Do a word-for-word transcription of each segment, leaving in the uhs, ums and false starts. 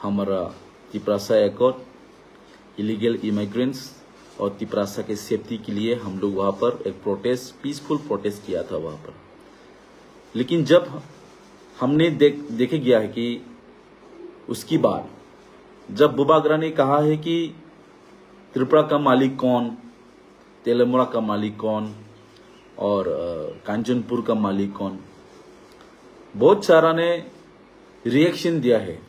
हमारा Tiprasa act, illegal immigrants और तिपरासा के सेफ्टी के लिए हम लोग वहाँ पर एक प्रोटेस्ट, पीसफुल प्रोटेस्ट किया था वहाँ पर। लेकिन जब हमने देख देखे गया है कि उसके बाद जब बुबाग्रा ने कहा है कि त्रिपुरा का मालिक कौन, तेलमोड़ा का मालिक कौन और कांचनपुर का मालिक कौन, बहुत सारा ने रिएक्शन दिया है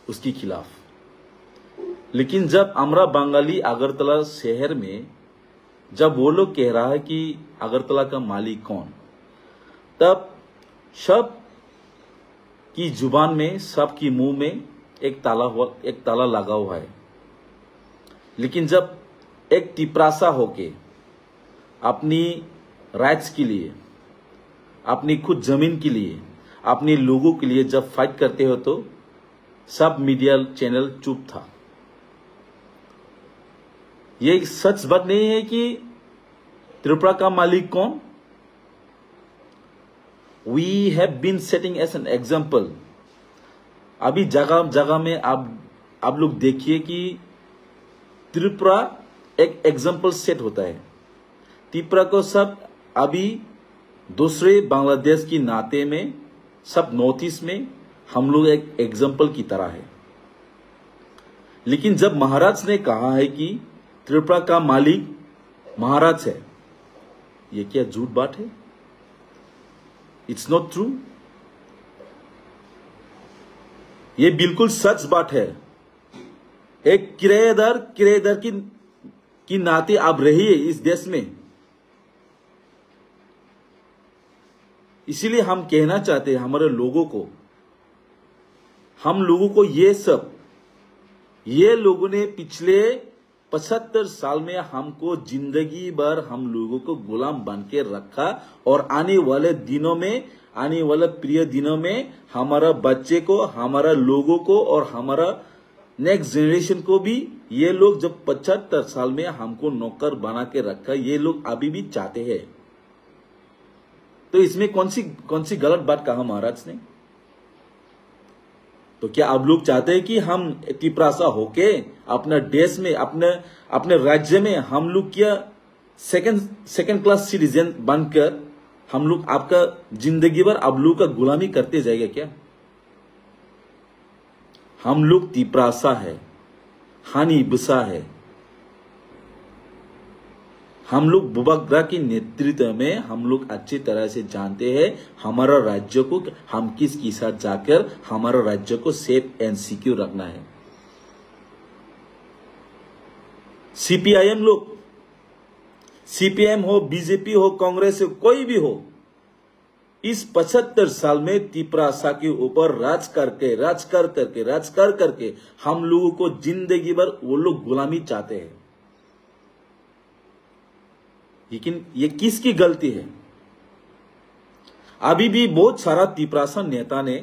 उसके खिलाफ। लेकिन जब हमरा बंगाली अगरतला शहर में जब वो लोग कह रहा है कि अगरतला का मालिक कौन, तब सब की जुबान में, सबकी मुंह में एक ताला हुआ, एक ताला लगा हुआ है। लेकिन जब एक तिपरासा होके अपनी राइट्स के लिए, अपनी खुद जमीन के लिए, अपने लोगों के लिए जब फाइट करते हो तो सब मीडिया चैनल चुप था। ये एक सच बात नहीं है कि त्रिपुरा का मालिक कौन? We have been setting as an example। अभी जगह जगह में आप आप लोग देखिए कि त्रिपुरा एक एग्जाम्पल सेट होता है। त्रिपुरा को सब अभी दूसरे बांग्लादेश की नाते में सब नॉर्थ ईस्ट में हम लोग एक एग्जाम्पल की तरह है। लेकिन जब महाराज ने कहा है कि त्रिपुरा का मालिक महाराज है, ये क्या झूठ बात है? It's not true. ये बिल्कुल सच बात है। एक किराएदार किराएदार की की नाते आप रहिए इस देश में। इसीलिए हम कहना चाहते हैं हमारे लोगों को, हम लोगों को ये सब, ये लोगों ने पिछले पचहत्तर साल में हमको जिंदगी भर हम लोगों को गुलाम बन के रखा और आने वाले दिनों में, आने वाले प्रिय दिनों में हमारा बच्चे को, हमारा लोगों को और हमारा नेक्स्ट जनरेशन को भी ये लोग जब पचहत्तर साल में हमको नौकर बना के रखा, ये लोग अभी भी चाहते हैं। तो इसमें कौन सी कौन सी गलत बात कहा महाराज ने? तो क्या आप लोग चाहते हैं कि हम तिपरासा होके अपना देश में, अपने अपने राज्य में हम लोग क्या सेकंड सेकंड क्लास सिटीजन बनकर हम लोग आपका जिंदगी भर आप लोग का गुलामी करते जाएगा क्या? हम लोग तिपरासा है, हानि बसा है। हम लोग बुबाग्रा के नेतृत्व में हम लोग अच्छी तरह से जानते हैं हमारा राज्य को हम किस के साथ जाकर हमारा राज्य को सेफ एंड सिक्योर रखना है। सीपीआईएम लोग, सीपीएम हो, बीजेपी हो, कांग्रेस हो, कोई भी हो, इस पचहत्तर साल में तिपरासा के ऊपर राज करके, राज कर करके, राज कर करके हम लोगों को जिंदगी भर वो लोग गुलामी चाहते हैं। लेकिन ये किसकी गलती है? अभी भी बहुत सारा तिपरासा नेता ने,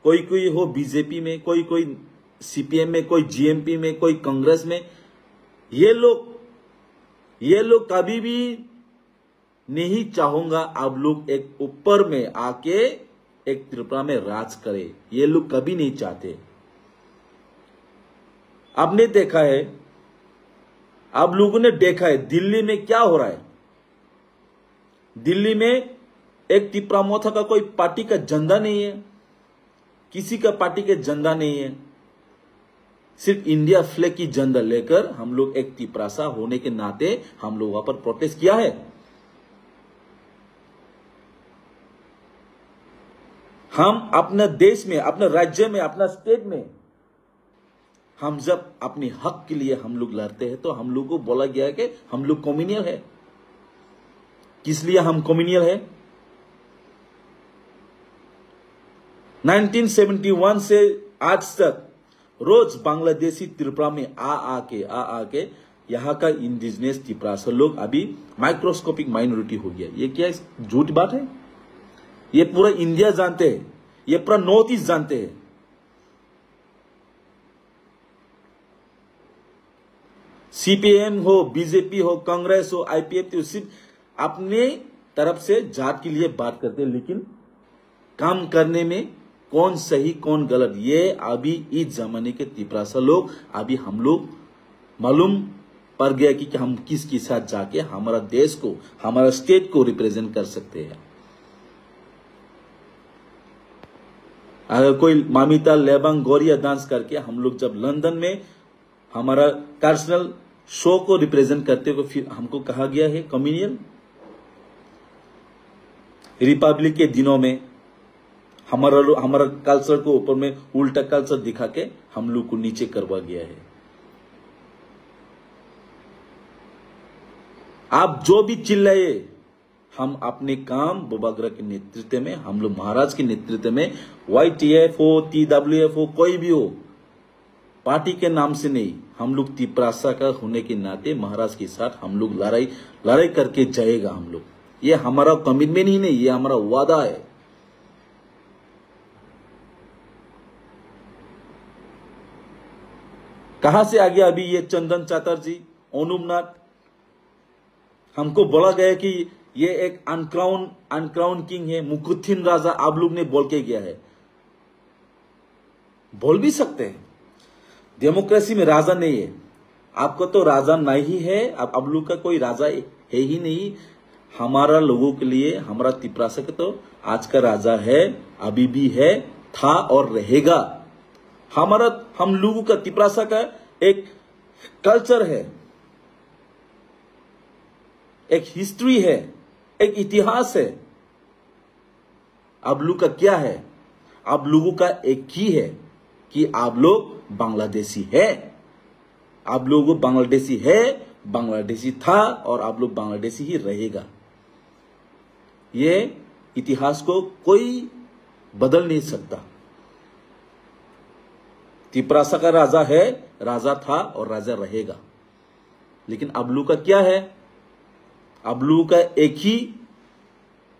कोई कोई हो बीजेपी में, कोई कोई सीपीएम में, कोई जीएमपी में, कोई कांग्रेस में, ये लोग ये लोग कभी भी नहीं चाहूंगा आप लोग एक ऊपर में आके एक त्रिपुरा में राज करे, ये लोग कभी नहीं चाहते। आपने देखा है, आप लोगों ने देखा है दिल्ली में क्या हो रहा है। दिल्ली में एक तिपरा मोथा का कोई पार्टी का झंडा नहीं है, किसी का पार्टी के झंडा नहीं है, सिर्फ इंडिया फ्लैग की झंडा लेकर हम लोग एक तिपरासा होने के नाते हम लोग वहां पर प्रोटेस्ट किया है। हम अपने देश में, अपने राज्य में, अपना स्टेट में हम जब अपने हक के लिए हम लोग लड़ते हैं तो हम लोग को बोला गया है कि हम लोग कम्युनल है। किस लिए हम कम्युनल है? नाइनटीन सेवेंटी वन से आज तक रोज बांग्लादेशी त्रिपुरा में आ आके आ आके यहाँ का इंडिजिनस तिपरासा लोग अभी माइक्रोस्कोपिक माइनॉरिटी हो गया। ये क्या झूठ बात है? ये पूरा इंडिया जानते हैं, ये पूरा नॉर्थ ईस्ट जानते हैं। सीपीएम हो, बीजेपी हो, कांग्रेस हो, आईपीएफ हो, सिर्फ अपने तरफ से जात के लिए बात करते हैं, लेकिन काम करने में कौन सही, कौन गलत, ये अभी इस जमाने के तिपरासा लोग, अभी हम लोग मालूम पड़ गया कि, कि हम किसके साथ जाके हमारा देश को, हमारा स्टेट को रिप्रेजेंट कर सकते हैं। अगर कोई मामिता, लेबांग, गोरिया डांस करके हम लोग जब लंदन में हमारा कल्चरल शो को रिप्रेजेंट करते हुए फिर हमको कहा गया है कम्युनियन। रिपब्लिक के दिनों में हमारा लो-, हमारा कल्चर को ऊपर में उल्टा कल्चर दिखा के हम लोग को नीचे करवा गया है। आप जो भी चिल्लाए, हम अपने काम बुबाग्रा के नेतृत्व में, हम लोग महाराज के नेतृत्व में, वाईटीएफ हो, टीडब्ल्यूएफ हो, कोई भी हो, पार्टी के नाम से नहीं, हम लोग तिपरासा का होने के नाते महाराज के साथ हम लोग लड़ाई, लड़ाई करके जाएगा हम लोग। ये हमारा कमिटमेंट ही नहीं, ये हमारा वादा है। कहां से आ गया अभी ये चंदन चटर्जी, अनुपनाथ? हमको बोला गया कि ये एक अनक्राउन, अनक्राउन किंग है, मुकुथिन राजा आप लोग ने बोल के गया है। बोल भी सकते हैं, डेमोक्रेसी में राजा नहीं है। आपको तो राजा नहीं है, आप, आप लोग का कोई राजा है ही नहीं। हमारा लोगों के लिए, हमारा तिपरासा के तो आज का राजा है, अभी भी है, था और रहेगा। हमारा, हम लोगों का, तिपरासा का एक कल्चर है, एक हिस्ट्री है, एक इतिहास है। आप लोग का क्या है? आप लोगों का एक ही है कि आप लोग बांग्लादेशी है। आप लोग बांग्लादेशी है, बांग्लादेशी था और आप लोग बांग्लादेशी ही रहेगा। ये इतिहास को कोई बदल नहीं सकता। तिपरासा का राजा है, राजा था और राजा रहेगा। लेकिन आप लोग का क्या है? आप लोगों का एक ही,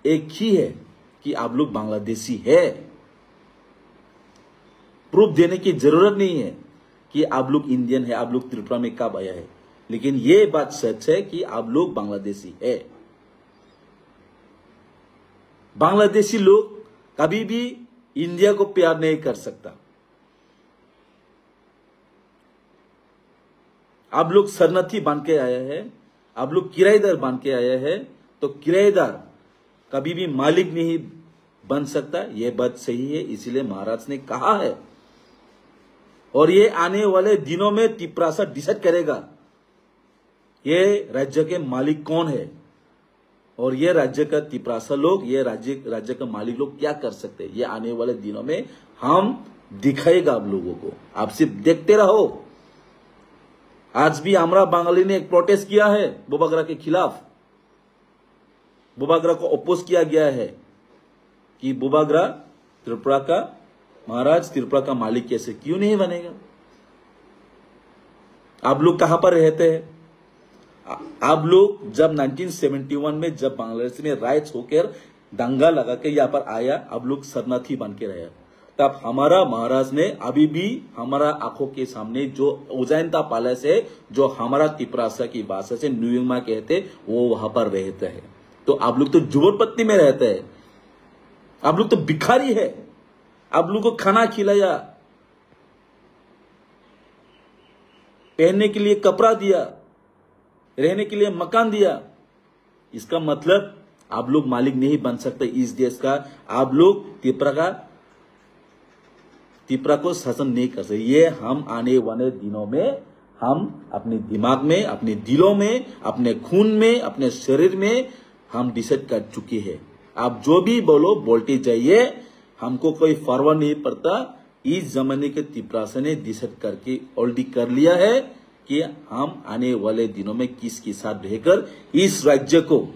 एक ही है कि आप लोग बांग्लादेशी है। प्रूफ देने की जरूरत नहीं है कि आप लोग इंडियन है, आप लोग त्रिपुरा में कब आया है। लेकिन ये बात सच है कि आप लोग बांग्लादेशी है। बांग्लादेशी लोग कभी भी इंडिया को प्यार नहीं कर सकता। आप लोग शरणार्थी बन के आया है, आप लोग किराएदार बन के आया है, तो किराएदार कभी भी मालिक नहीं बन सकता। ये बात सही है, इसीलिए महाराज ने कहा है। और ये आने वाले दिनों में तिपरासा डिसाइड करेगा ये राज्य के मालिक कौन है। और ये राज्य का तिपरासा लोग, ये राज्य, राज्य का मालिक लोग क्या कर सकते हैं, ये आने वाले दिनों में हम दिखाएगा आप लोगों को। आप सिर्फ देखते रहो। आज भी हमरा बंगाली ने एक प्रोटेस्ट किया है बुबागरा के खिलाफ। बुबागरा को अपोज किया गया है कि बुबागरा त्रिपुरा का महाराज, त्रिपुरा का मालिक कैसे क्यों नहीं बनेगा? आप लोग कहाँ पर रहते हैं? आ-, आप लोग जब नाइनटीन सेवेंटी वन में जब बांग्लादेश में राइट्स होकर दंगा लगा के यहाँ पर आया, आप लोग शरणार्थी बन के रहे। तब हमारा महाराज ने अभी भी हमारा आंखों के सामने जो उजाइंता पैलेस है, जो हमारा तिपरासा की भाषा से नुयुमा कहते, वो वहां पर रहते हैं। तो आप लोग तो झोपड़पट्टी में रहते हैं, आप लोग तो भिखारी है। आप लोग को खाना खिलाया, पहनने के लिए कपड़ा दिया, रहने के लिए मकान दिया। इसका मतलब आप लोग मालिक नहीं बन सकते इस देश का। आप लोग तिपरा का, तिपरा को शासन नहीं कर सकते। ये हम आने वाले दिनों में हम अपने दिमाग में, अपने दिलों में, अपने खून में, अपने शरीर में हम डिसाइड कर चुके हैं। आप जो भी बोलो, बोलते जाइए, हमको कोई परवाह नहीं पड़ता। इस जमाने के तिपरासा ने डिसाइड करके ऑलरेडी कर लिया है कि हम आने वाले दिनों में किसके साथ रहकर इस राज्य को,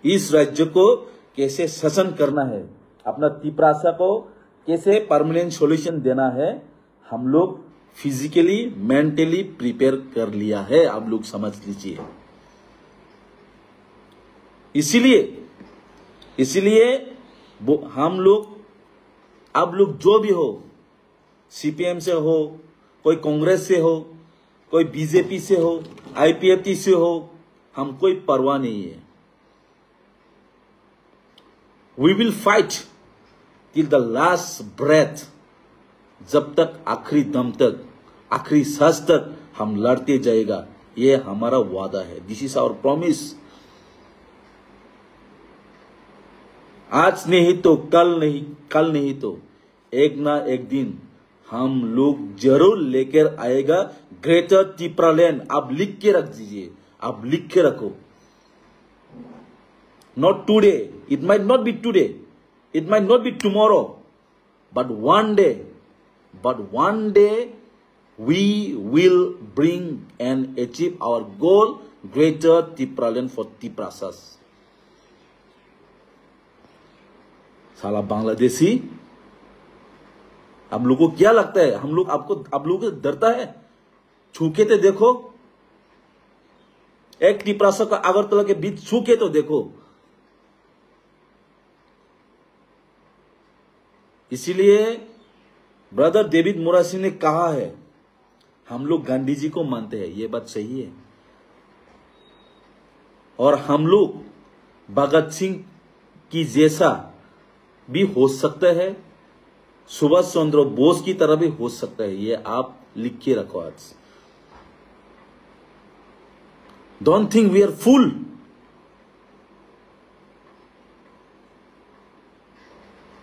इस राज्य को कैसे शासन करना है, अपना तिपरासा को कैसे परमानेंट सॉल्यूशन देना है, हम लोग फिजिकली, मेंटली प्रिपेयर कर लिया है, आप लोग समझ लीजिए। इसीलिए, इसीलिए वो, हम लोग, आप लोग जो भी हो, सीपीएम से हो, कोई कांग्रेस से हो, कोई बीजेपी से हो, आईपीएफटी से हो, हम कोई परवाह नहीं है। We will fight till the last breath, जब तक आखिरी दम तक, आखिरी सांस तक हम लड़ते जाएगा, ये हमारा वादा है, this is our promise. आज नहीं तो कल नहीं, कल नहीं तो एक ना एक दिन हम लोग जरूर लेकर आएगा ग्रेटर टिपरालैंड। आप लिख के रख दीजिए, आप लिख के रखो। Not today, it might not be today, it might not be tomorrow, but one day, but one day we will bring and achieve our goal, greater Tipraland for Tiprasas. साला बांग्लादेशी, आप लोगों को क्या लगता है? हम लोग आपको, आप लोगों को डरता है? छू के तो देखो, एक तिपरासा का अगरतला के बीच छू के तो देखो। इसीलिए ब्रदर डेविड मोरासिंह ने कहा है, हम लोग गांधी जी को मानते हैं, ये बात सही है। और हम लोग भगत सिंह की जैसा भी हो सकता है, सुभाष चंद्र बोस की तरह भी हो सकता है, ये आप लिख के रखो आज। Don't think we are fool.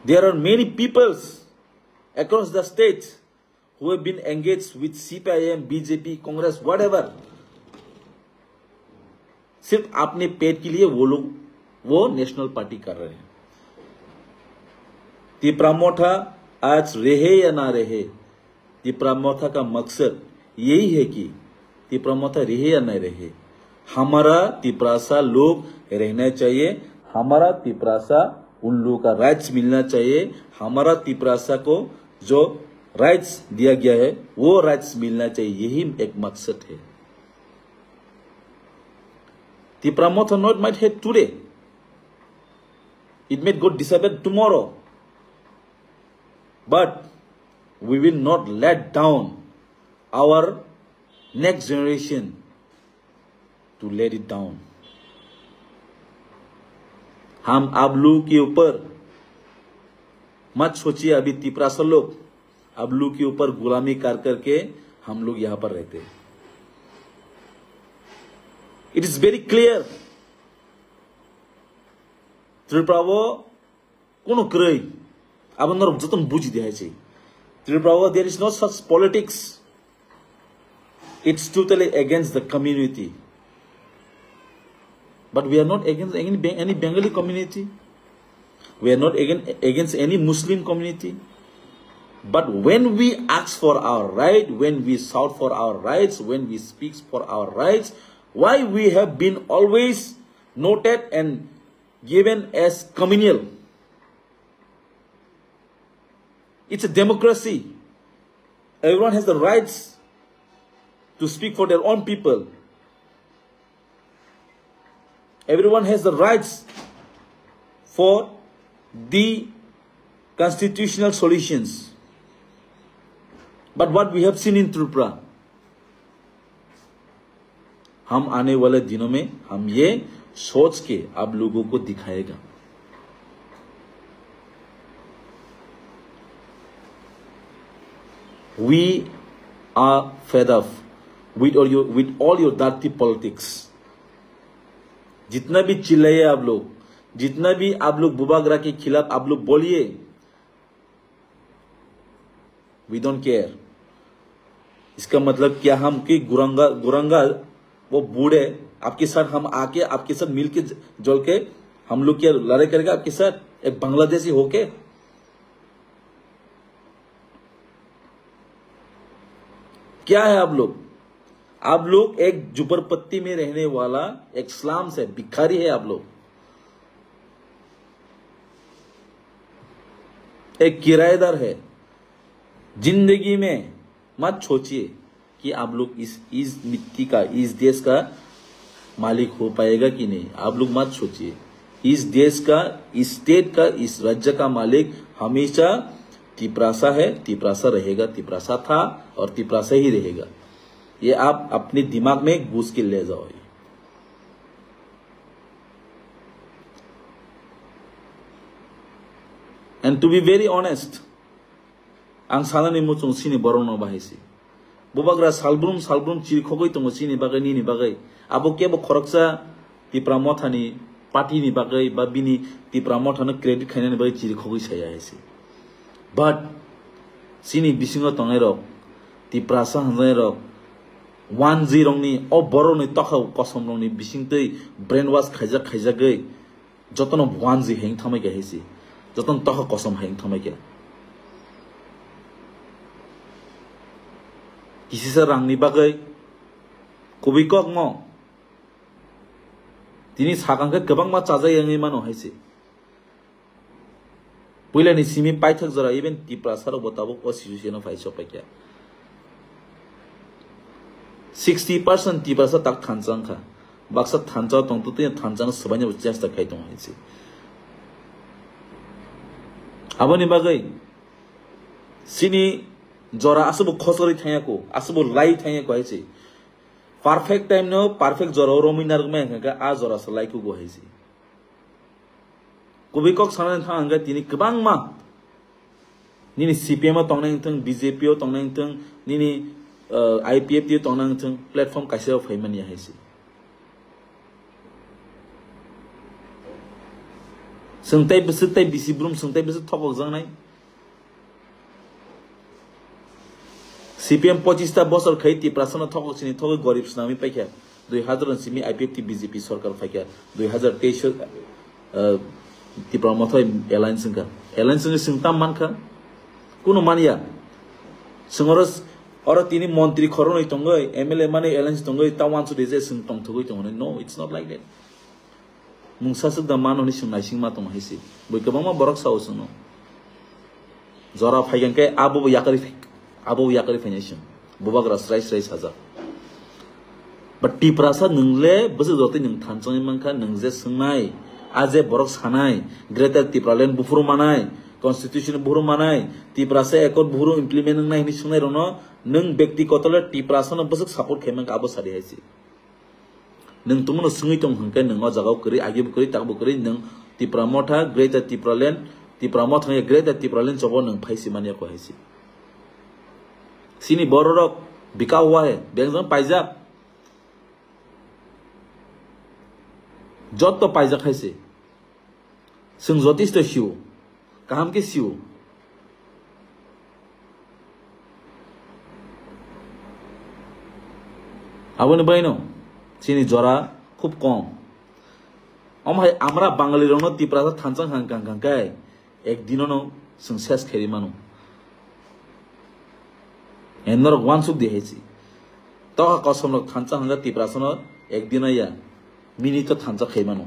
There are many peoples across the states who have been engaged with C P I M, B J P, Congress, whatever. सिर्फ अपने पेट के लिए वो लोग वो नेशनल पार्टी कर रहे हैं। तिपरा मोठा आज रहे या ना रहे, तिपरा मोठा का मकसद यही है कि तिपरा मोठा रहे या नहीं रहे, हमारा तिपरासा लोग रहना चाहिए, हमारा तिपरासा उन लोगों का राइट्स मिलना चाहिए, हमारा तिपरासा को जो राइट्स दिया गया है वो राइट्स मिलना चाहिए, यही एक मकसद है। Tipra Motha not might hate today. It may go disappear tomorrow. But we will not let down our next generation to let it down. हम आप लोग के ऊपर मत सोचिए, अभी तिपरासा लोग आप लोग के ऊपर गुलामी कर करके हम लोग यहाँ पर रहते हैं। It is very clear. Tripura o kono kwrwi. Abo norok jotono buji di hai se. Tripura o there is no such politics. It's totally against the community. But we are not against any, Be- any Bengali community. We are not against, against any Muslim community. But when we ask for our right, when we shout for our rights, when we speak for our rights, why we have been always noted and given as communal? It's a democracy. Everyone has the rights to speak for their own people. Everyone has the rights for the constitutional solutions. But what we have seen in Tripura, हम आने वाले दिनों में हम ये सोच के आप लोगों को दिखाएगा। We are fed up with all your, with all your dirty politics. जितना भी चिल्लाइए आप लोग, जितना भी आप लोग बुबागरा के खिलाफ आप लोग बोलिए, we don't care. इसका मतलब क्या, हम कि गुरंगा गुरंगा वो बूढ़े आपके साथ हम आके आपके साथ मिलके ज- जल के हम लोग क्या लड़ाई करेगा आपके साथ, एक बांग्लादेशी होके? क्या है आप लोग? आप लोग एक झुपड़पट्टी में रहने वाला एक स्लम्स है, भिखारी है आप लोग, एक किराएदार है। जिंदगी में मत सोचिए कि आप लोग इस इस मिट्टी का, इस देश का मालिक हो पाएगा कि नहीं। आप लोग मत सोचिए, इस देश का, इस स्टेट का, इस राज्य का मालिक हमेशा तिपरासा है, तिपरासा रहेगा, तिपरासा था और तिपरासा ही रहेगा। ये आप अपने दिमाग में घुस के ले जाओ। And to be very honest, ang sanani muchung chini borokno bahai se. Bubagra salbrum salbrum chirikhogwi tongo chini bagwi, nini bagwi. Abo kebo khoroksa Tipra Mothani party ni bagwi ba bini Tipra Mothano credit khainani bagwi chirikhogwi saya hai se. But chini bisingo tongnairok, Tiprasa hwnjairok, one G rokni, o borokni tokha kosom rokni bisingtwi brainwash khaijak khaijagwi jotono one G heng thamai kha hai se. Jotono tokha kosom heng thamai kha. Kisisa rangni bagwi kubui kokno tini sakang khe kwbangma chajak yangwi mano hai se. Puilani simi paithak jora even Tiprasa rok bo tabuk o situation o phai sok paikha. Sixty percent Tiprasa tak thansa wngkha. Baksa thansa tong twi thansa no swbaina bo chesta khai tongo hai se. Aboni bagwi sini jora aswbo khosori thangya ko, aswbo lai thangya ko hai se. Perfect time no perfect jora o romwi narwkmai hwnkha khe a jora se lai kugo hai se. Kubui kok sanani thang hwnkhe tini kwbangma nini C P M o tongnai wngthung, B J P o tongnai wngthung, nini, uh, I P F T o tongnai wngthung, platform kaisa o phaimani hai se. Chwng tei bwswk tei bisi brum chwng tei bwswk thokok jaknai. C P M pochista bosor khai Tiprasano thokok chini thogwi gorib swnamwi paikha. Dui hazar ni simi I P F T B J P sorkar phaikha. Dui hazar teis o, uh, Tipra Mothai alliance wngkha. Alliance wngwi chwng tam mankha? Kunu manya. Chwng oro, oro tini montri khoroknwi tongwi, M L A mani alliance tongwi, ta wansuk rijak chwng tongthogwi tongo. No, it's not like that. Mungsa swk da mano hwnwi chwng naising ma tongo hai se. Bui kwbangma borok sao chwngno. Jora phaigen khe abo bo yakarwi phai-, abo bo yakarwi phainai chwng. Bubagra srai srai sajak. But Tiprasa nwng le bwswk jotoi nwng thanchangwi mankha, nwng je swngnai, a je borok sanai, Greater Tipraland buphuru manai, Constitution buphuru manai, Tiprasa Accord buphuru implement wngnai hwnwi swngnai rokno nwng bekti kotole Tiprasano bwswk support khai mankha abo sadi hai se. Nwng tongmano swngwi tong hwnkhe nwng o jagao kwrwi, agibo kwrwi, takbo kwrwi, nwng Tipra Motha, Greater Tipraland, Tipra Motha hwnkhe Greater Tipraland chobo nwng phai si manya ko hai se. Sini bororok bika hua hai, bengjang paijak. Jotto paijak hai se. Chwng jotisto sio. Kaham khe sio. Aboni baino chini jora khub kom. Omo hai amra Bangali rokno Tiprasa thansa hang kang kang kai ek dinono chwng ses khairi mano. En norok wansuk di hai si. Toha kosom rok thansa hangka Tiprasa no ek dino ya. Minute o thansa khai mano.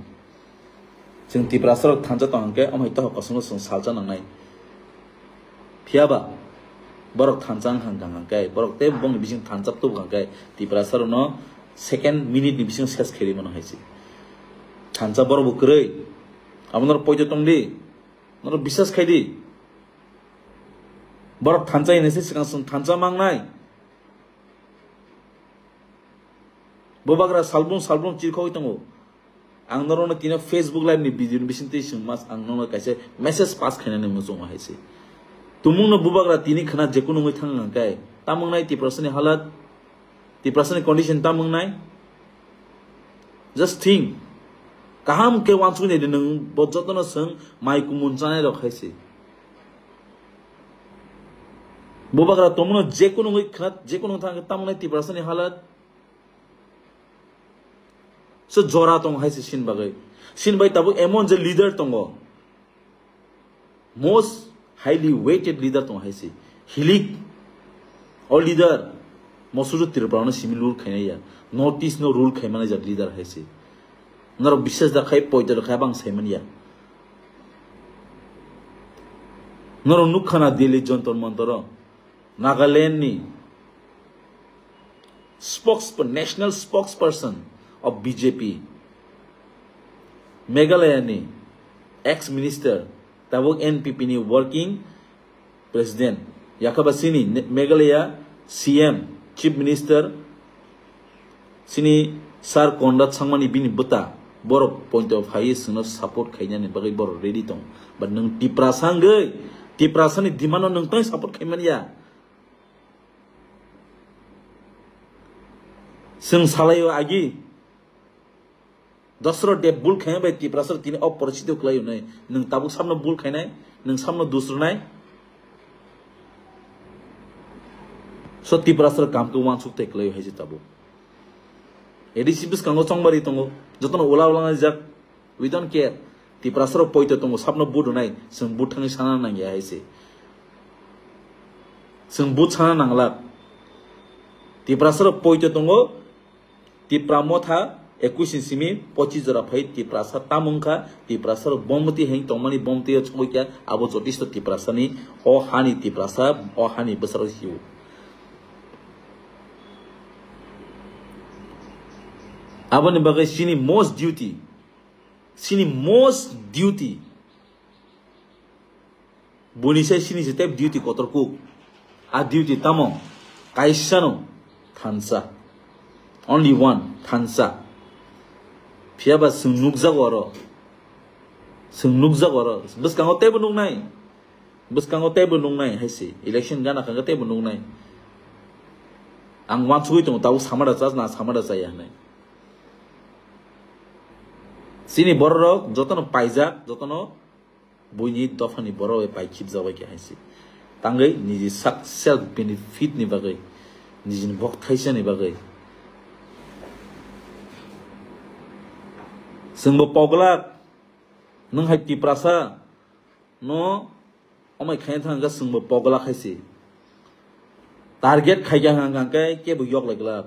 Chwng Tiprasa rok thansa tong hangke, omo hai toha kosom no chwng salsa nangnai. Phiya ba, borok thansa wng hang kang hangke, borok tei bongni bising thansa tubu hangke, Tiprasa rok no second minute ni bising ses khairi mano hai si. Thansa borok bo kwrwi. Abo norok poito tong di. Norok bisas khai di. Borok thansa hinwi se swkang swng thansa mangnai. Bubagra salbrum salbrum chirikhogwi tongo. Ang norokno tino Facebook live ni video ni bisingtwi swng mas ang norokno kaisa message pass khainani muchungo hai se. Tumungno bubagra tini khna jekunu wngwi thang hwnkhe, tamo wngnai Tiprasani halat? Tiprasani condition tamo wngnai? Just think. Kaham khe wansuknai di nwng bo jotono swng mai kumun chanai rok hai se. Bubagra tongmano jekunu wngwi khna, jekunu wngwi thang khe tamo wngnai Tiprasani halat? So jora tong hai se sin bagwi. Sin bai tabuk emon je leader tongo. Most highly weighted leader tong hai se. Hilik. O leader. Mosuru Tripura no simi rule khainai ya. North East no rule khaimani jak leader hai se. Norok bisas da khai poito da khai bang saimani ya. Norok nukha na Delhi Jantar Mantar o. Nagaland ni spokesperson, national spokesperson of B J P, Meghalaya ni ex minister, tabuk N P P ni working president, yakhaba sini Ne-, Meghalaya C M, chief minister, sini Sir Conrad Sangma ni bini bwta, borok point of highest no support khainani bagwi borok ready tong. But nwng Tiprasa wngwi, Tiprasani demand no nwng tei support khaimani ya. Chwng salaio agi, Dasarath Deb bul khaina bai Tiprasa tini o porosito kwlai hwnwi. Nwng tabuk samno bul khainai, nwng samno dusrwnai. So Tiprasa kam khe wansuk tei kwlai hai se tabuk. A D C bwskango chongbari tongo, jotono ula ula nai jak. We don't care. Tiprasa rok poito tongo, sabno vote rwnai, chwng vote thangwi sana nangya hai se. Chwng vote sana nanglak. Tiprasa rok poito tongo, Tipra Motha ekush ni simi pochis jora phai Tiprasa tam wngkha, Tiprasa rok bomti heng tongmani bomti o chukui kha, abo jotisto Tiprasa ni, o hani Tiprasa, o hani bwsarok hiu. Aboni bagwi chini most duty, chini most duty, Buini sai sini se tep duty kotor kuk. A duty tamo? Kaisano thansa. Only one, thansa. Phiya ba chwng nukjago oro. Chwng nukjago oro. Bwskango teibo nuknai. Bwskango teibo nuknai hai se. Election gana kha teibo nuknai. Ang wansugwi tongo, tabuk samada chas na samada chaya hinwi. Chini bororok jotono paijak, jotono buini dophani borok bai pai khibjak bai khe hai se. Tangwi niji sak self benefit ni bagwi, nijini bok thaisa ni bagwi. Chwngbo poglak, nwng hai Tiprasa no omai khaina thang kha chwngbo poglak hai se. Target khai kha hang khe kebo yok lai glak.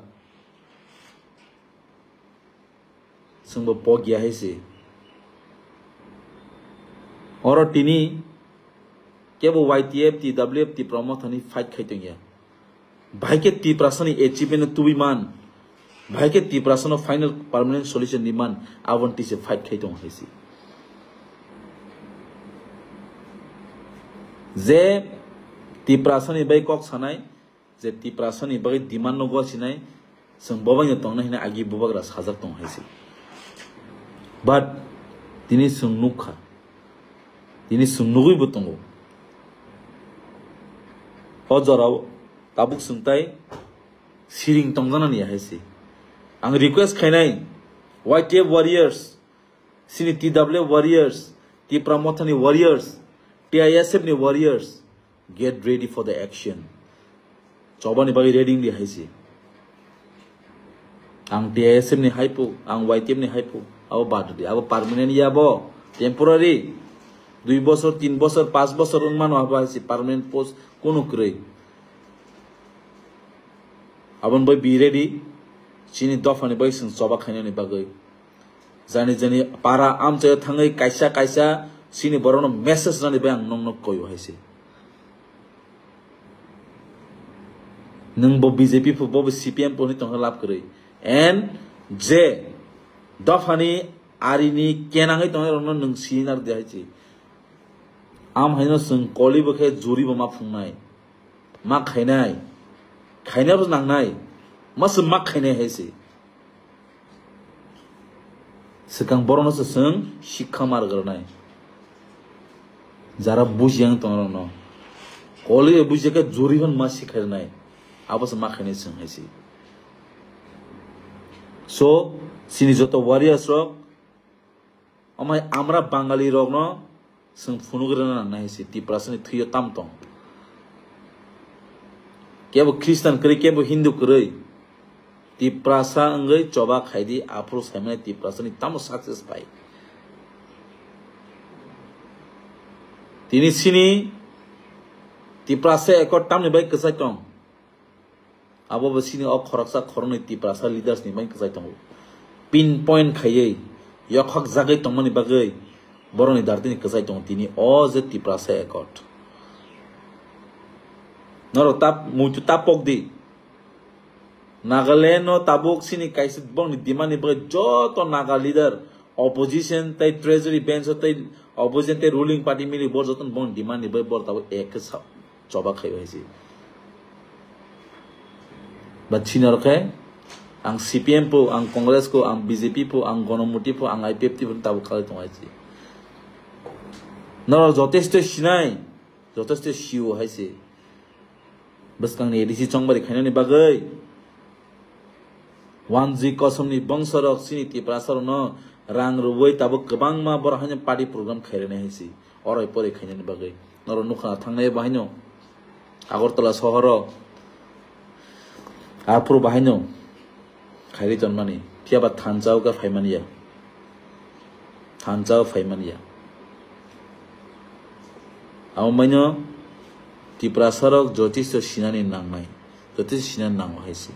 Chwngbo pok ya hai se. Oro tini kebo Y T F, T W F, Tipra Mothani fight khai tong ya. Bahai khe Tiprasani achievement no tubui man. Bahai khe Tiprasano final permanent solution ni man. Aboni tise fight khai tong hai se. Je Tiprasani bai kok sanai, je Tiprasani bagwi demand no gwasinai, chwng bo bai no tongnai hwnwi agi bubagra sajak tong hai se. But tini chwng nukha, tini chwng nugwi bo tongo. O jorao tabuk chwng tai siring tongjanani hai se. Ang request khainai, Y T F warriors, chini T W F warriors, Tipra Mothani warriors, T I S F ni warriors, get ready for the action. Chobani bagwi ready wngdi hai se. Ang T I S F ni haipo, ang Y T F ni haipo, abo bad di, abo permanent ya bo, temporary. Dui bosor, tin bosor, pas bosor wngmano abo hai se permanent post kunu kwrwi. Aboni bai be ready, chini dophani bai chwng choba khainani bagwi. Jani jani para amchaio thangwi kaisa kaisa chini borokno message rani bai ang nokno koyo hai se. Nwng bo B J P pho, bo bo C P M pho hwnwi tongkha lab kwrwi. And je dophani arini kenangwi tongnai rokno nwng sinar de hai se. Am haino chwng koli bo khe juri bo ma phungnai. Ma khainai. Khainai bo nangnai. Ma se ma khainai hai se. Swkang borokno se chwng sikha mar granai. Jara buji yang tong rokno. Koli buji khe juri hwn ma sikhainai. Abo se ma khainai chwng hai se. So, chini joto warriors rok, Omo hai amra Bangali rokno chwng phunuk rwna nangnai hai se, Tiprasani thwio tam tong. Kebo Khristan kwrwi, kebo Hindu kwrwi. Tiprasa wngwi choba khaidi, aphuru saimani Tiprasani tamo success pai. Tini sini Tiprasa Accord tamni bai kwchai tong. Abo bo sini o khoroksa khoroknwi Tiprasa leaders ni bai kwchai tongo. Pin point khaiwi yokhok jagwi tongmani bagwi borokni dartini kwchai tongo tini o je Tiprasa Accord. Norok ta muitu ta pok di. Nagaland no tabuk sini kaisa bongni demand ni bagwi joto Naga leader, opposition tei treasury bench o tei opposition tei ruling party mili bo joto bongni demand ni bagwi bor tabuk ek khe sa. Choba khai hai se. But senior khe ang C P M po, ang Congress ko, ang B J P po, ang Gonomuti po, ang I P F T po tabuk khalai tong hai se. Norok jotesto sinai, jotesto sio hai se. Bwskangni A D C chongbari khainani bagwi. Wanjwi kosomni bongsorok chini Tiprasarokno rang rwui tabuk kwbangma borok haino party program khairani hai se. Oroi poroi khainani bagwi. Norok nukha thangnai bo haino. Agartala sohoro. Aphuru bahaino khairi tonmani, phiyaba thansa o khe phaimani ya. Thansa o phaimani ya. Amo maino Tiprasarok jotisto sinani nangnai. Jotisto sinani nango hai se.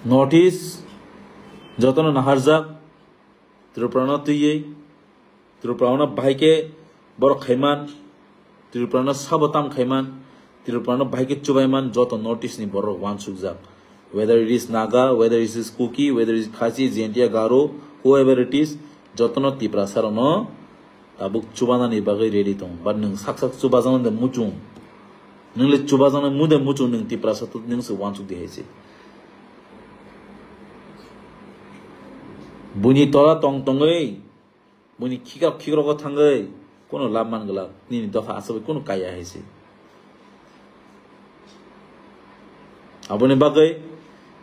North East jotono naharjak, Tripura no twiwi, Tripura no bahai khe borok khaiman, Tripura no sabo tam khaiman, Tripura no bahai khe chubaiman joto North East ni borok wansukjak. Whether it is Naga, whether it is Kuki, whether it is Khasi, Jaintia, Garo, whoever it is, jotono Tiprasa rokno tabuk chubanani bagwi ready tong. But nwng sak sak chubajaknai de muchung. Nwng le chubajaknai mu de muchung, nwng Tiprasa to nwng se wansuk di hai se. Buini tola tong tongwi, buini khikrok khikrok o thangwi, kuno lab man glak, nini dopha aswk kuno kaya hai se. Aboni bagwi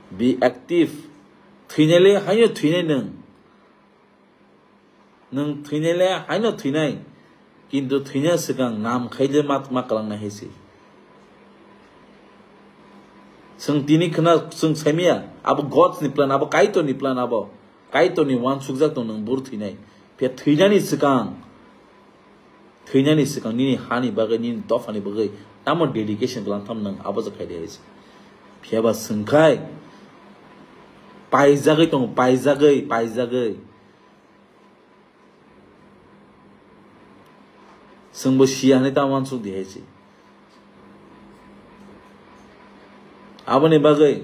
be active. Thwinai le haino thwinai nwng. Nwng thwinai le haino thwinai, kintu thwina swkang nam khai je ma, ma kwlangnai hai se. Chwng tini khna chwng saimaya, abo God's ni plan, abo Kaitor ni plan, abo Kaitor ni wansukjak tong nwng bur thwinai. Phiya thwinani swkang, thwinani swkang nini hani bagwi, nini dophani bagwi tamo dedication kwlang tham nwng abo je khai de hai se. Phiya ba swng khai paijagwi tongo, paijagwi, paijagwi. Chwngbo siya hinwi ta wansuk di hai se. Aboni bagwi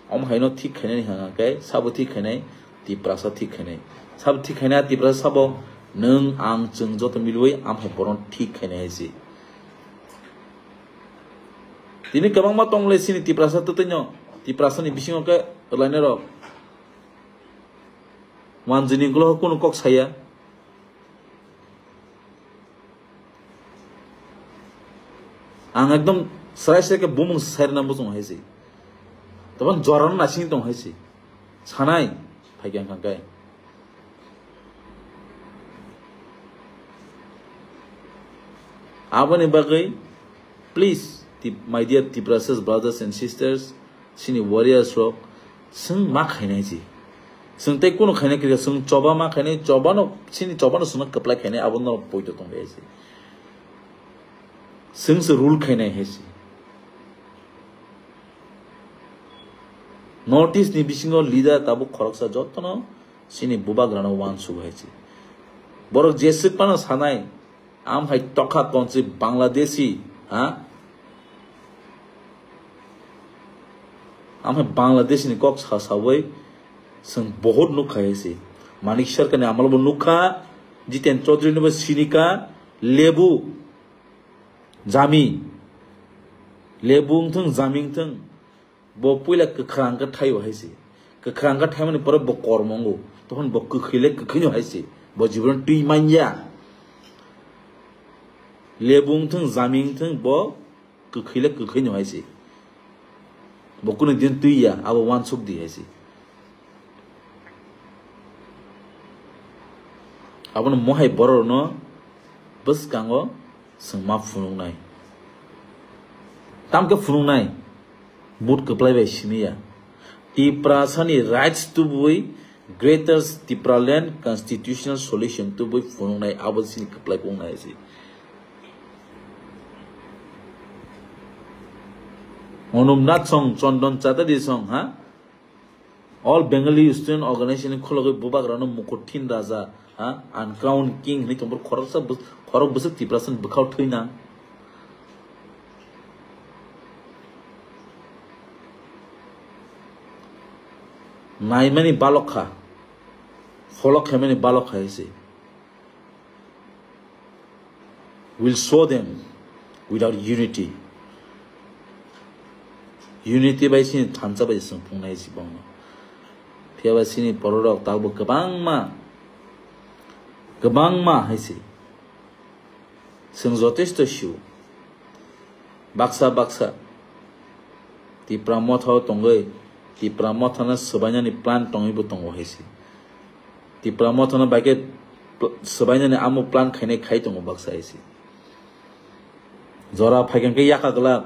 omo haino thik khainani hwnka khe sabo thik khainai, Tiprasa thik khainai. Sabo thik khainai, Tiprasa sabo nwng ang chwng joto milwi am hai bono thik khainai hai se. Tini kwbangma tong le chini Tiprasa twtwi no, Tiprasa ni bisingo khe rwlainai rok. Manjini ulo kunu kok saya. Ang ekdom srai srai ke bumung sairna bujung hai se. Tobon jorano nasing tong hai se. Sanai phai khe ang kang kai. Aboni bagwi, please, Tip-, my dear Tiprasas brothers and sisters, chini warriors rok, chwng ma khainai ji. Chwng tei kunu khainai kwrwi, chwng choba ma khainai, chobano, chini chobano chwngno kwplai khainai, abo norok poito tong bai se. Chwng se rule khainai hai se. North East ni bisingo leader tabuk khoroksa jotono chini bubagrano wansuk hai se. Borok jeswk phano sanai, Am hai tokha tonsi Bangladeshi, ha? Am hai Bangladeshi ni kok sa sawi, chwng bohot nukha hai se. Manik Sarkar ni amalo bo nukha, Jiten Chaudhary ni bo sinika, Lebu, Jami. Lebu wngthung, Jami wngthung. Bo puila kwkhrang khe thaio hai se. Kwkhrang khe thaimani pore bo kormo wngo. Tokon bo kwkhwi le kwkhwino hai se. Bo jibon twi manya. Lebu wngthung, Jami wngthung, bo kwkhwi le kwkhwino hai se. Bo kunu din twi ya, abo wansuk di hai se. Abono mohai bororokno bwskango chwng ma phunuknai. Tamkhe phunuknai, vote kwplai bai simi ya. Tiprasani rights tubui Greater Tipraland Constitutional Solution tubui phunuknai, abo chini kwplai wngnai se. Onumnath song, Chondon Chatterjee song, ha? All Bengali Student Organization ni khulogwi bubagrano Mukut Thin Raja, ha, Uncrowned King hinwi tongbo khoroksa bus-, khorok bwswk Tiprasa ni bwkhao thwina. Naimani balokha, follow khaimani balokha hai se. Will show them without unity. Unity bai chini thansa bai chwng phungnai si bongno. Phiya ba chini bororok tabuk kwbangma Kwbangma hai se. Chwng jotesto sio. Baksa baksa Tipra Motha o tongwi, Tipra Motha no swbainani plan tongwi bo tongo hai se. Tipra Motha no bai khe pl-, swbainani amo plan khainai khai tongo baksa hai se. Jora phaikhe hwnkhe yaka glak,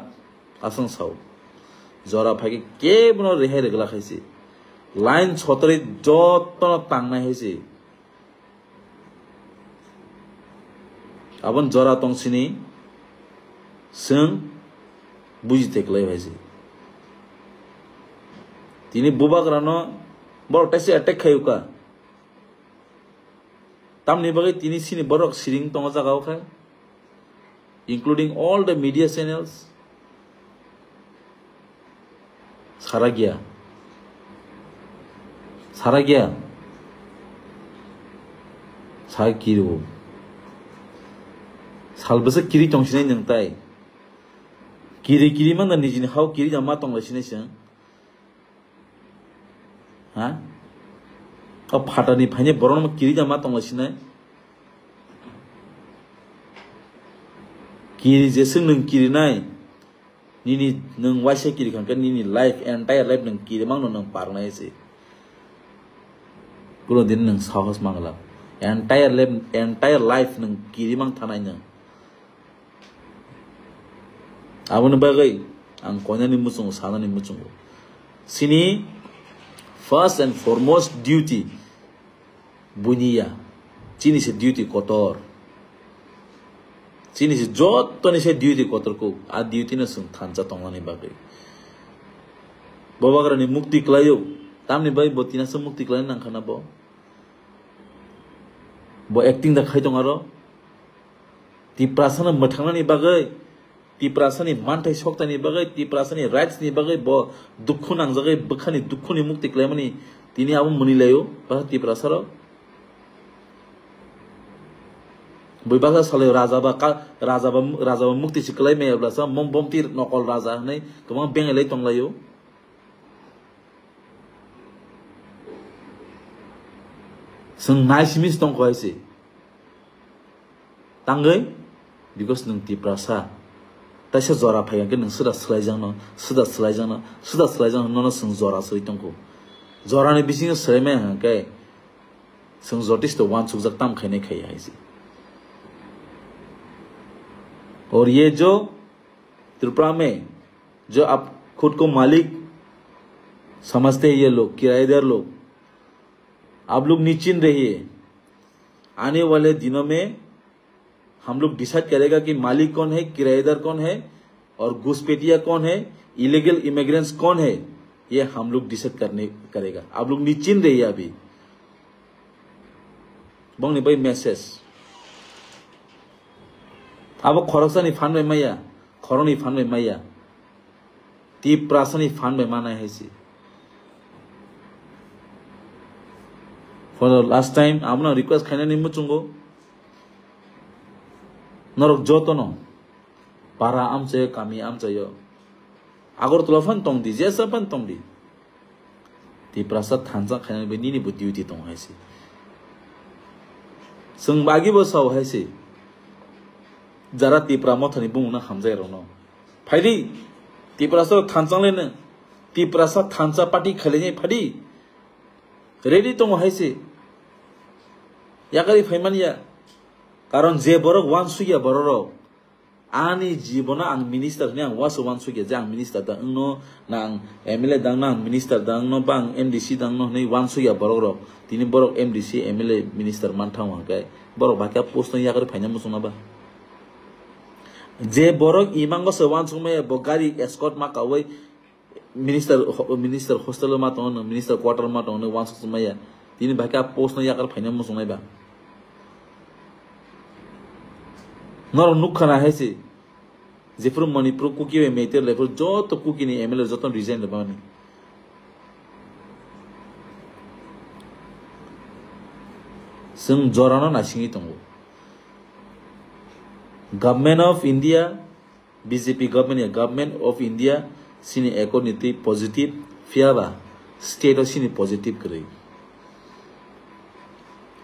aswng sao. Jora phaikhe kebono rehai rwglak hai se. Line sotorwi jotono tangnai hai se. Aboni jora tong sini, chwng buji te kwlai bai se. Tini bubagrano borok teisa attack khai uka. Tamni bagwi tini sini borok siring tongo jaga o khe, including all the media channels. Sara gya. Sara gya. Sa kiri o. Sal bwswk kiri tong sinai nwng tai. Kiri kiri man da nijini hao kiri da ma tong lai sinai se. Ha? O phatani phaine borok no kiri da ma tong lai sinai. Kiri je swng nwng kiri nai. Nini nwng waisa kiri kha khe nini life, entire life nwng kiri mangno nwng parnai se. Kuno din nwng sahos mangla. Entire life, entire life nwng kiri mang thanai nwng. Aboni bagwi ang koinani muchungo, sanani muchungo. Chini first and foremost duty buini ya. Chini se duty kotor. Chini se jottoni se duty kotor kuk. A duty no chwng thansa tongnani bagwi. Bobagrani mukti kwlaio. Tamni bagwi bo tinasa mukti kwlai nangkhana bo. Bo acting da khai tong aro. Tiprasano mwthangnani bagwi, Tiprasani manthai soktaini bagwi, Tiprasani rights ni bagwi bo dukhu nangjagwi, bwkhani dukhuni mukti kwlaimani tini abo mwnwi laio, ba Tiprasarok. Bui baksa salai raja ba ka, raja ba, raja ba mukti si kwlai maya blasa, mom bomti nokol raja hwnwi kwbang bengai lai tong laio. Chwng nai simi se tongkho hai se. Tangwi, because nwng Tiprasa. Taisa jora phai hwnkhe nwng swda swlaijakno, swda swlaijakno, swda swlaijakno, nono chwng jora swi tongkho. Jorani bisingo swlai maya hwnkhe chwng jotisto uansukjak tam khainai khai hai se. और ये जो त्रिपुरा में जो आप खुद को मालिक समझते हैं ये लोग, किराएदार लोग, आप लोग नहीं चिन रही है। आने वाले दिनों में हम लोग डिसाइड करेगा कि मालिक कौन है, किराएदार कौन है और घुसपैठिया कौन है, इलीगल इमिग्रेंट्स कौन है, ये हम लोग डिसाइड करने करेगा। आप लोग नहीं चिन रही है अभी। Bongni bai message. Abo khoroksani phan bai maya, khoroknwi phan bai maya. Tiprasani phan bai manai hai se. For the last time, abono request khainani muchungo. Norok jotono para amchaio, kami amchaio. Agartala phan tongdi, jesa phan tongdi. Tiprasa thansa khainani bai nini bo duty tongo hai se. Chwng agi bo sao hai se. Jara Tipra Mothani bumungno hamjai rokno. Phaidi, Tiprasa thansa lene, Tiprasa thansa party khailene phaidi. Ready tongo hai se. Yakari phaimani ya. Karon je borok wansukya borok rok. Ani jibono ang minister hwnwi ang waso wansukya je ang minister da wngno, na ang M L A da wngno, ang minister da wngno, ba ang M D C da wngno hwnwi wansukya borok rok. Tini borok M D C, M L A, minister manthango hwnkhe borok bai khe post no yakarwi phaina muchungna ba? Je borok imango se wansukmaya bo gari escort ma kawi minister ho-, minister hostel ma tongo, minister quarter ma tongo, wansuk maya. Tini bai khe post no yakar phaina muchungnai ba? Norok nukha na hai se. Jephuru Manipur Kuki bai Meitei lephuru joto Kuki ni M L A joto resign rwmani. Chwng jorano naisingwi tongo. Government of India, B J P government ya, Government of India sini accord ni twi positive, phiyaba state o sini positive kwrwi.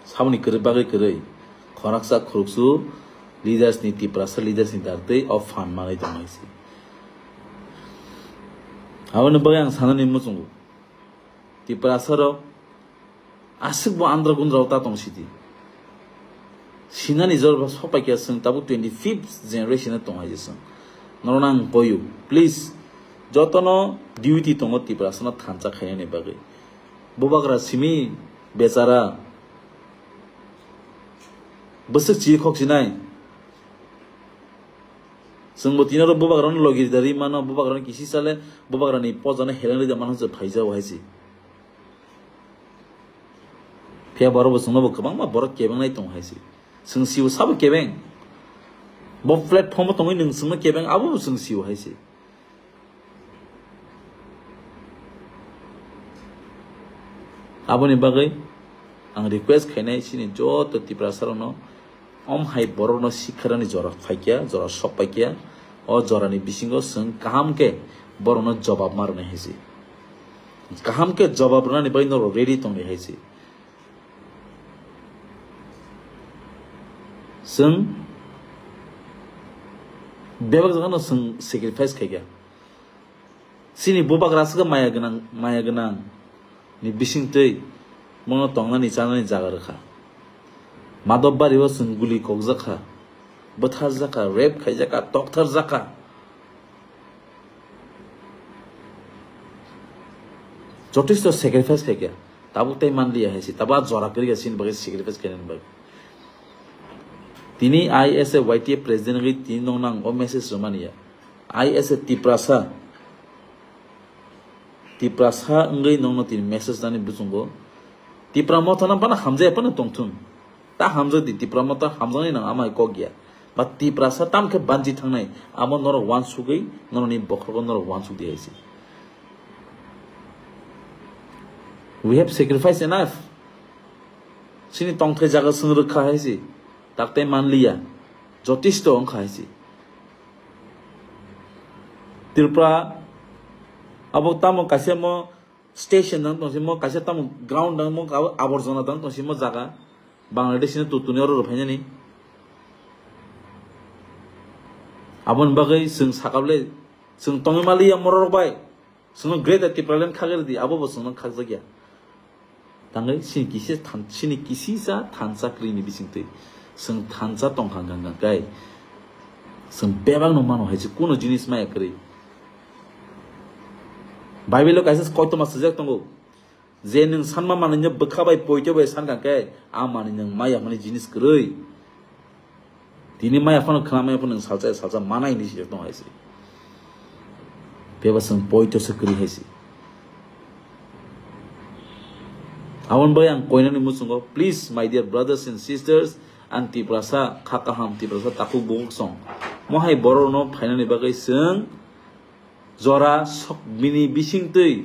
Samoni kwrwi bagwi kwrwi. Khoroksa khoroksu leaders ni, Tiprasa leaders ni dar twi o phan manwi tong hai se. Aboni bagwi ang sanani muchungo, Tiprasa rok aswk bo andra gundra o ta tong sidi. Sinani jor bo sok pai khe chwng tabuk twenty fifth generation o tong hai se chwng. Norok ang koyu, please, jotono duty tongo Tiprasa no thansa khainani bagwi. Bubagra simi bechara bwswk chi khok sinai. Chwngbo tini oro bubagrano logi rida ri mano, bubagrano kisi sale, bubagrani pojano heleng rida mano se phaijao hai se. Phiya borok bo chwngno bo kwbangma borok kebengnai tong hai se. Chwng sio sabo kebeng. Bo platform o tongwi nwng chwngno kebeng, abo bo chwng sio hai se. Aboni bagwi ang request khainai chini joto Tiprasa rokno, om hai borokno sikharani jora phaikya, jora sok paikya, o jorani bisingo chwng kaham khe borokno jobab ma rwnai hai se. Kaham khe jobab rwnani bagwi norok ready tongdi hai se. Chwng bebak jagano chwng sacrifice khaikha. Chini bubagra aswk maya gwnang, maya gwnang ni bisingtwi bono tongnani chanani jaga rwkha. Madop bario chwng guli kokjakha, bwtharjakha, rape khaijakha, tokthar jakha. Jotesto sacrifice khaikha, tabuk tei manliya hai se, tabuk a jora kwrwikha chini bagwi sacrifice khainani bagwi. Tini I S A Y T F president wngwi tini nokno ang o message rwmani ya. I S A Tiprasa, Tiprasa wngwi nokno tini message nani buchungo. Tipra Motha no bana hamjaya phano tongthung. Ta hamjak di, Tipra Motha hamjaknai nang amai kok ya. Ba Tiprasa tam khe banchi thangnai, amo norok uansugwi, norokni bokhrogo norok uansuk di hai se. We have sacrificed enough. Chini tongthai jaga chwng rwkha hai se. Taktai manliya. Jotisto wngkha hai se. Tripura abo tamo kaisa mo station dang tong simo, kaisa tamo ground dang mo, abo aborjona dang tong simo jaga. Bangladesh ni tutuni oro rwphainani. Aboni bagwi chwng sakable, chwng tongwi maliya morok bai. Chwngno Greater Tipraland khagwi rwdi, abo bo chwngno khakjakya. Tangwi chini kisi than-, chini kisisa thansa kwrwini bisingtwi chwng thansa tongkha hwnkha hwnkha khe chwng bebakno mano hai se, kuno jinis maya kwrwi. Bible-o kaisa koitoma swijak tongo, je nwng sanma manwino bwkha bai poito bai sankha khe a manwi nwng maya hwnwi jinis kwrwi. Tini maya phano khna maya phano nwng salsa salsa manai hinwi sijak tongo hai se. Bebak chwng poito se kwrwi hai se. Aboni bai ang koinani muchungo, please, my dear brothers and sisters, ang Tiprasa kha kaham, Tiprasa takhuk bukhuk song. Mohai borokno phainani bagwi chwng jora sok bini bisingtwi,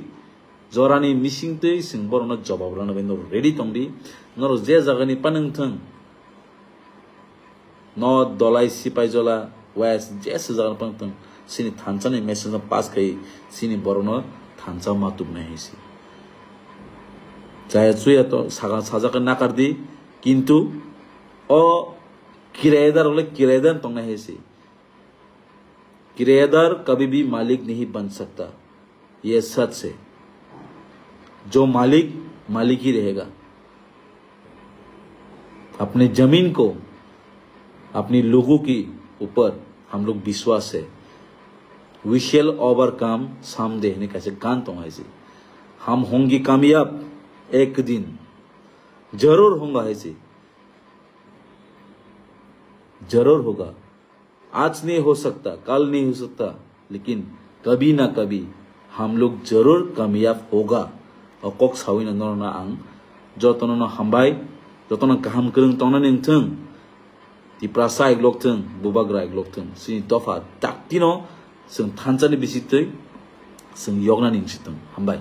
jorani bisingtwi chwng borokno jobab rwna bai norok ready tongdi. Norok je jagani panwng thwng, North, Dholai, Sipaijola, West, jesa jagano pang tong, chini thansa ni message no pass khai, chini borok no thansa ma tubunai hai se. Chaya chuya to saga sajak nakar di, kintu o kirayadar ole kirayadar tongnai hai se. किराएदार कभी भी मालिक नहीं बन सकता, ये सच है। जो मालिक, मालिक ही रहेगा। अपने जमीन को, अपने लोगों के ऊपर हम लोग विश्वास है। We shall overcome someday, hwnwi kaisa gan tong hai se. हम होंगे कामयाब एक दिन, जरूर होंगे hai se. जरूर होगा। आज नहीं हो सकता, कल नहीं हो सकता, लेकिन कभी ना कभी हम लोग जरूर कामयाब होगा. O kok sawino norokno ang jotono no hambai, jotono kaham kwrwng tongnani wngthwng, Tiprasa iglok thwng, Bubagra iglok thwng, chini dopha daktino chwng thansa ni bisitwi chwng yoknani wngsitwng. Hambai.